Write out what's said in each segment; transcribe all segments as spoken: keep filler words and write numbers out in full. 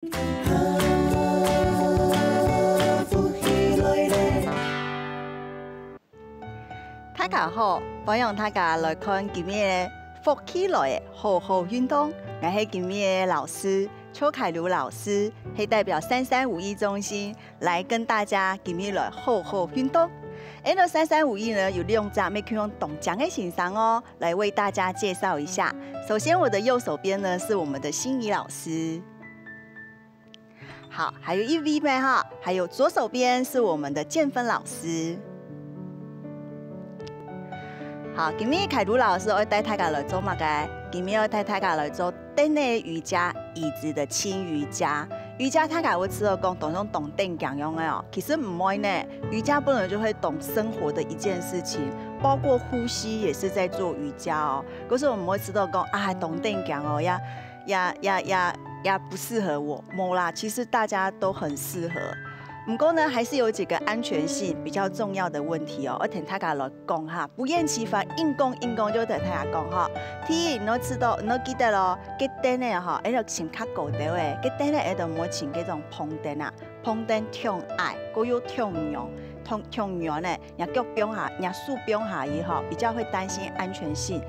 大家好，歡迎大家來看今日个福氣來了，好好運動。𠊎係今日个老師，邱凱如老師，係代表三三五一中心來跟大家今日來好好運動。恁呢三三五一呢，有兩隻乜共樣當靚个先生哦，來為大家介紹一下。首先，我的右手邊呢是我們的心怡老師。 好，還有一位咩哈，還有左手邊是我們的建芬老師。好，今日凱如老師愛帶大家來做麼个？今日愛帶大家來做凳仔瑜伽、椅子的輕瑜伽。瑜伽大家會知道講當像當登驚樣个哦，其實毋會呢。瑜伽本來就係當生活的一件事情，包括呼吸也是在做瑜伽哦。可是我們會知道講啊，當登驚哦，呀 也也也也不適合我，無啦，其實大家都很適合。毋過呢，還是有幾個安全性比較重要的問題哦，愛同大家來講哈，不厭其煩，硬講硬講就同大家講哈。第一，你愛知道，你愛記得咯，該凳仔吼，愛尋較高兜个，該凳仔愛都毋好尋該種膨凳啊，膨凳忒矮，過又忒軟，忒忒軟个， 若腳放下，若手放下以後，比較會擔心安全性，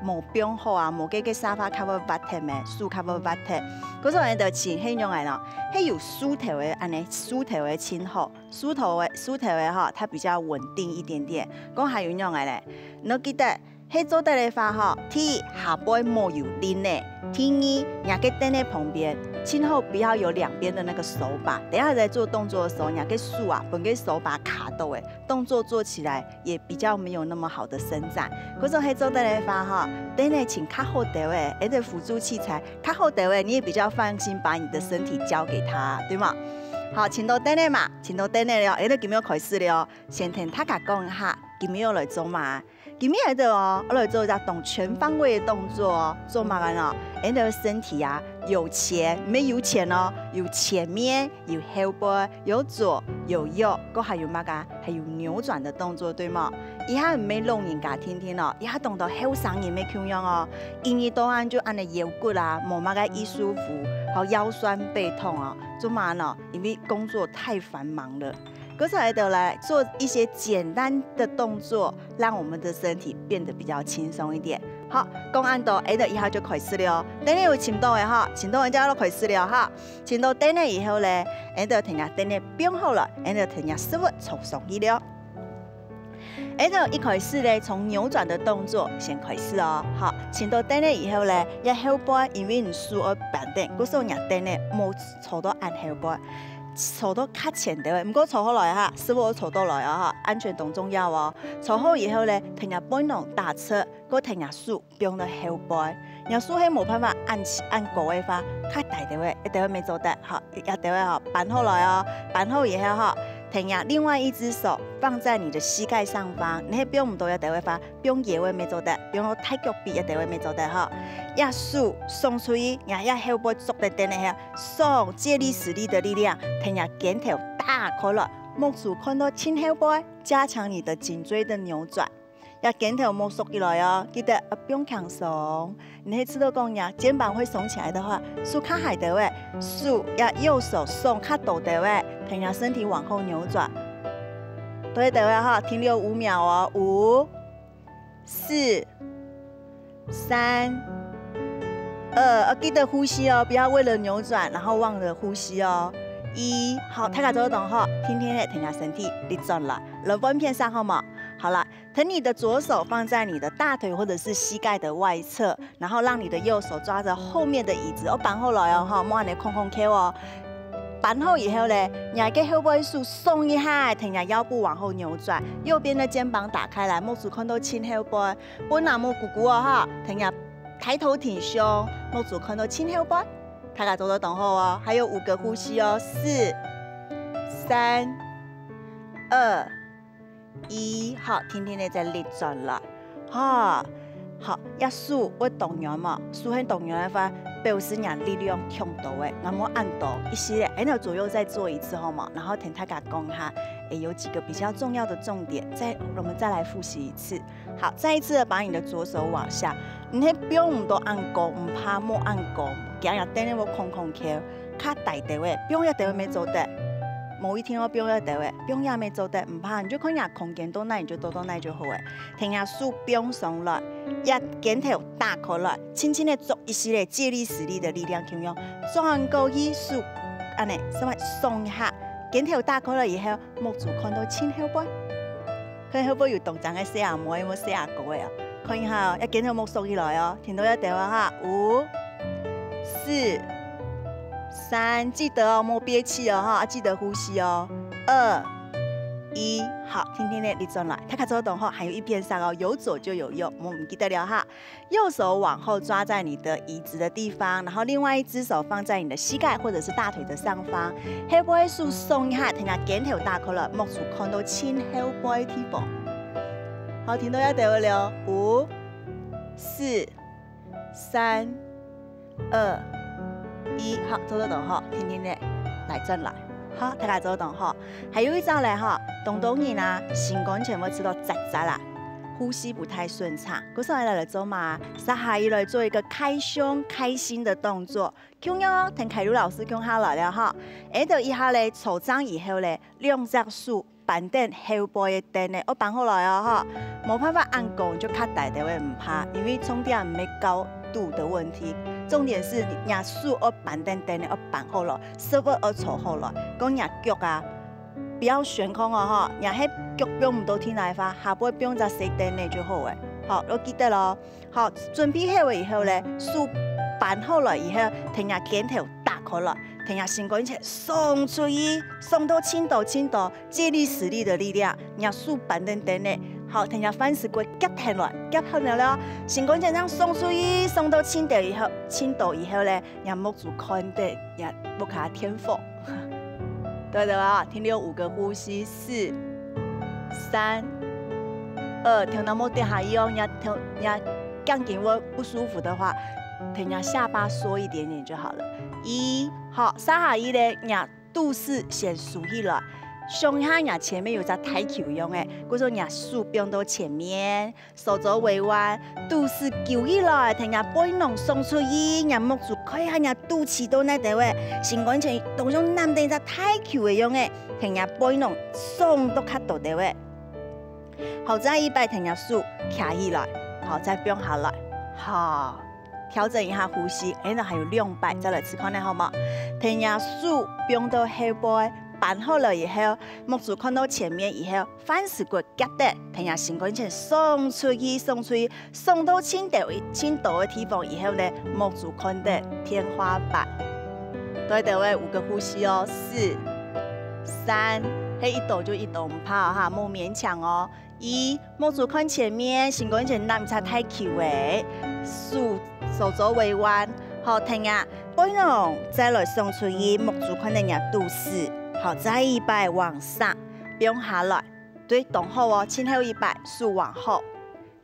無放好啊，無該个沙發較會滑忒咩，手較會滑忒。故所𠊎兜尋係仰仔呢？係有樹頭个，恁呢樹頭个盡好，樹頭个樹頭个吼，它比較穩定一點點。講還有仰仔咧，你愛記得，係做得个話吼，第一下背莫有力呢，第二，若个凳仔旁邊，盡好不要有兩邊的那個手把。等一下在做動作的時候，若个手啊，分該手把卡到个，動作做起來 也比較沒有那麼好的伸展。故所係做得个話吼，凳仔尋較好兜个，或者輔助器材較好兜个，你也比較放心把你的身體交給他，對嗎？好，尋到凳仔嘛，尋到凳仔了，𠊎兜今日開始了。先同大家講一下，今日愛來做麼？今日𠊎兜哦，愛來做一隻當全方位的動作哦。做麼个呢？𠊎兜身體啊，有前，毋係有錢哦，有前面， 有後背，有左，有右，過還有麼个？還有扭轉的動作，對無？這下毋係老人家定定哦，這下當多後生人乜共樣哦。一日到暗就恁呢腰骨啊，無麼个異舒服，好腰痠背痛哦，做麼个呢？因為工作太繁忙了。故所𠊎兜來做一些簡單的動作，讓我們的身體變得比較輕鬆一點。好，講恁多，𠊎兜這下就開始了哦。等下有尋到个哈，尋到人家就開始了哈。 尋到凳仔以後咧，𠊎兜同若凳仔放好來，𠊎兜同若食物坐上去了。𠊎兜一開始咧，從扭轉的動作先開始哦。好，尋到凳仔以後咧，這後背因為你手愛扳等，故所若凳仔莫坐到恁後背，坐到較前兜仔。毋過坐好來哈，食物愛坐到來哦哈，安全當重要哦。坐好以後咧，同若背囊打直，過同若手 放到後背。若手係無辦法恁，恁高个話，較低兜仔，一兜仔乜做得，吼，一兜仔吼，扳好來哦，扳好以後吼，同若另外一隻手放在你的膝蓋上方，你係放毋到一兜仔話，放腰仔乜做得，放到大腳髀一兜仔乜做得吼。這手送出去，若這後背捉得等个，送借力使力的力量，同若肩頭打開來，目珠看到盡後背，加強你的頸椎的扭轉。 這肩頭莫縮起來哦，記得愛放輕鬆。你係知道講若肩膀會聳起來的話，手較下兜仔，手這右手送較多兜仔，同若身體往後扭轉。多一兜仔哈，停留五秒哦，五、四、三、二，要記得呼吸哦，不要為了扭轉然後忘了呼吸哦。一，好，大家做得當好，定定仔同若身體立轉來，來換片上好無？好了， 等你的左手放在你的大腿或者是膝蓋的外側，然後讓你的右手抓著後面的椅子，哦，扳好來哦，吼，莫恁呢空空翹哦。扳好以後咧，若个後背手鬆一下，同若腰部往後扭轉，右邊的肩膀打開來，目珠看到盡後背，分若目睪睪哦，哈，同若抬頭挺胸，目珠看到盡後背，大家做得當好哦。還有五個呼吸哦，四、三、二、 一，好，定定仔再立轉來，哈，好，這手會動軟無？手係動軟个話，表示若力量忒多了，該莫恁多，一息仔，𠊎兜左右再做一次好無？然後同大家講一下，誒，有幾個比較重要的重點，再，我們再來複習一次。好，再一次的把你的左手往下，你係放毋到恁高，毋怕莫恁高，驚若凳仔會空空翹，較大兜仔，放這兜仔乜做得。無一定愛放這兜仔，放這乜做得，毋怕，你就看若空間到哪你就倒到哪就好了。 聽若手放上來，這肩頭打開來，輕輕仔做一息仔借力使力的力量共樣，轉過去手，恁仔，稍微鬆一下，肩頭打開來以後，目珠看到盡後背，看後背有當靚个細阿妹，有無細阿哥个啊？看一下哦，這肩頭莫縮起來哦，聽到這兜啊哈，五、四、三，記得哦，莫憋氣哦哈，啊記得呼吸哦，二、 一，好，定定仔立轉來，大家做得當好，還有一片上哦，有左就有右，莫毋記得了哈。右手往後抓在你的椅子的地方，然後另外一隻手放在你的膝蓋或者是大腿的上方，後背手鬆一下，聽若肩頭打開來，目珠看到盡後背个地方。好，聽到這兜了，五、四、三、二、一，好，做得當好，定定仔，來轉來，好，大家做得當好。還有一招咧哈，當多人啊，心肝前會試著扎扎啦，呼吸不太順暢，故所來來做麼？接下來做一個開胸開心的動作，共樣哦，同凱露老師共下來了哈。這兜一下咧，坐正以後咧，兩隻手 扳等後背个凳仔，愛扳好來哦吼。無辦法恁高就較大兜仔毋怕，因為重點毋係高度的問題，重點是若手愛扳等凳仔，愛扳好來，手愛愛坐好來，講若腳啊，不要懸空哦吼，若係腳放毋到地泥个話，下背放隻細凳仔就好了。好，愛記得咯。 好，準備好了以後咧，手扳好來以後，同若肩頭打開來，同若心肝前送出去，送到盡多盡多，借力使力的力量，若手扳等凳仔，好，同若飯匙骨夾等來，夾好了了，心肝前正送出去，送到盡多以後，盡多以後咧，若目珠看等，若屋下天火。 對的啊，停留五個呼吸，四、三、二，頭那莫跌下去哦，若頭若頸根會不舒服的話，等若下巴縮一點點就好了。一，好，接下來咧，若肚屎先收起來，想一下若前面有隻大球樣个，故所若手放到前面， 手肘微彎，肚屎勼起來，同若背囊送出去，若目珠看一下若肚臍到哪兜仔，心肝前當像攬等一隻大球个樣仔，同若背囊送到較多兜仔。好，再一擺同若手擎起來，好，再放下來，好，調整一下呼吸，哎，那還有兩擺，再來試看呢，好無？同若手放到後背，扳好了以後，目珠看到前面以後， 飯匙骨夾等，同若心肝前送出去，送出去，送到盡多盡多个地方以後呢，目珠看等天花板。對，對，五個呼吸哦，四、三，係一多就一多，毋怕哦哈，莫勉強哦。一，目珠看前面，心肝前攬一隻大球仔，手手肘微彎，好，同若背囊再來送出去，目珠看等若肚屎，好，再一擺往上，放下來。 對，當好哦，盡後一擺，手往後，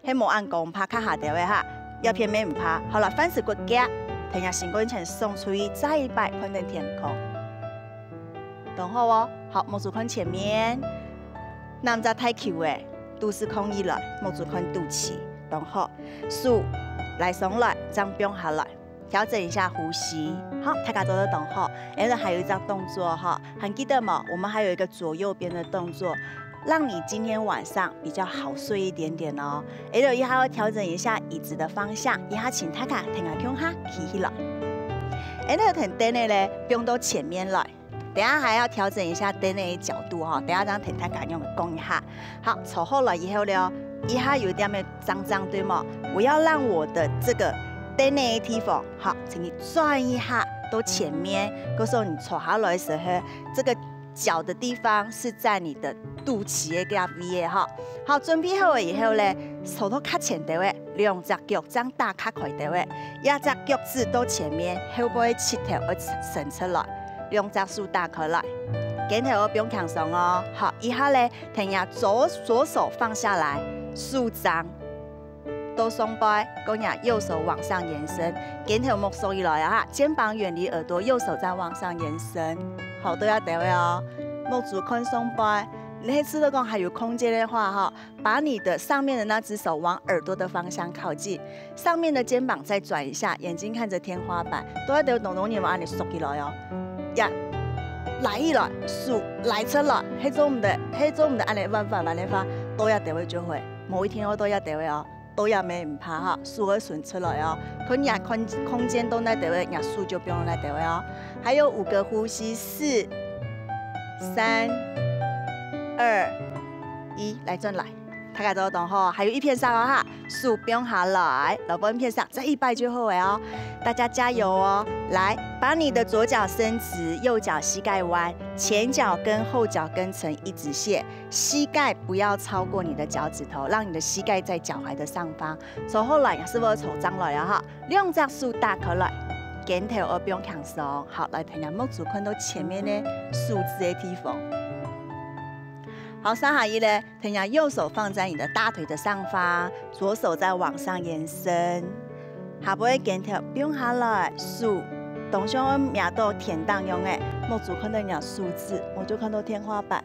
係無恁高，毋怕較下兜仔哈，這片乜毋怕。好了，飯匙骨夾，同若心肝前送出去，再一擺看等天空。當好哦，好，目珠看前面，攬隻大球仔，肚屎囥起來，目珠看肚臍，當好，手拉上來，正放下來。 調整一下呼吸。好，大家做得當好。然後還有一隻動作哈，還記得嗎？我們還有一個左右邊的動作，讓你今天晚上比較好睡一點點哦。然後一下要調整一下椅子的方向，一下請大家同𠊎共下企起來。然後同凳仔咧放到前面來。 等下還要調整一下凳仔个角度哈，等下正同大家用講一下。好，坐好了以後了，一下有點仔脹脹對無？我要讓我的這個凳仔个地方，好，請你轉一下到前面，故所你坐下來个時候，這個腳的地方是在你的肚臍个這位仔哈。好，準備好了以後咧，坐到較前兜仔，兩隻腳正打較開兜仔，這隻腳趾到前面，後背膝頭愛伸出來。 兩隻手打開來，肩頭愛放輕鬆哦。好，一下咧，同若左左手放下來，手掌到上背，過若右手往上延伸，肩頭莫縮起來啊哈，肩膀遠離耳朵，右手再往上延伸。好，對啊，對位哦，目珠看上背，你係試著講還有空間个話哈， 把你的上面的那隻手往耳朵的方向靠近，上面的肩膀再轉一下，眼睛看著天花板，都愛對東東你往恁樣縮起來哦。呀，拉起來，手拉出來，係做毋得，係做毋得恁呢彎彎彎个話，到這兜位就會，無一定會到這兜位哦，到這位毋怕哈，手會伸出來哦，看你个空，空間到哪兜位，你个手就放到哪兜位哦。還有五個呼吸，四、三、二、一，來，轉來。 大家做得當好，還有一片上哦哈，手放下來，老半片上，再一擺就好了哦。大家加油哦！來，把你的左腳伸直，右腳膝蓋彎，前腳跟後腳跟成一直線，膝蓋不要超過你的腳趾頭，讓你的膝蓋在腳踝的上方。手好來，是不是手張來啊哈？兩隻手打開來，肩頭愛放輕鬆。好，來，大家目珠看到前面个數字个地方。好，接下來呢， 大家右手放在你的大腿的上方，左手再往上延伸。下背个肩頭放下來，手當像愛摸到天頂樣个，目珠看到你个手指，目珠看到天花板。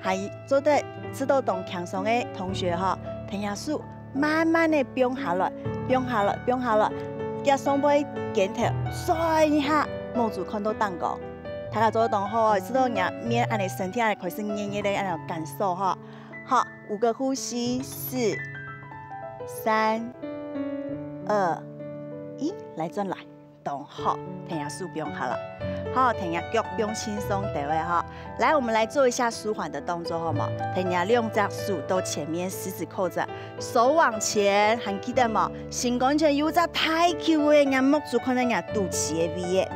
還做得試著當輕鬆个同學吼，大家手慢慢个放下來，放下來，放下來，這上背肩頭轉一下，目珠看到頂高。大家做得當好哦，試著若面恁呢，身體恁呢開始熱熱个恁呢感受吼。好， 五個呼吸，四、三、二、一，來，轉來，當好，大家手放下來。好，大家腳放輕鬆兜仔哈。來，我們來做一下舒緩的動作，好嗎？大家兩隻手到前面，十指扣著，手往前，還記得無？心肝前有隻大球仔，若目珠看到若肚臍个位仔，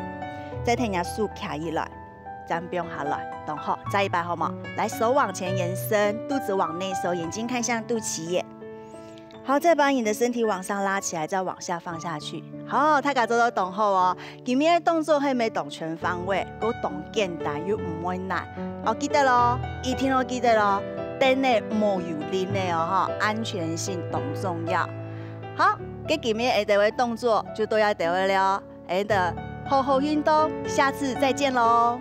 再大家手擎起來。 再放下來，當好，再一擺好嗎？來，手往前延伸，肚子往內收，眼睛看向肚臍眼。好，再把你的身體往上拉起來，再往下放下去。好，大家做得當好哦。今日个動作係毋係當全方位，又當簡單，又毋會難。哦，記得咯，一定要記得咯，凳仔無有輪仔哦，吼，安全性當重要。好，該今日𠊎兜个動作就到這兜仔了哦。 𠊎兜好好運動，下次再見囉。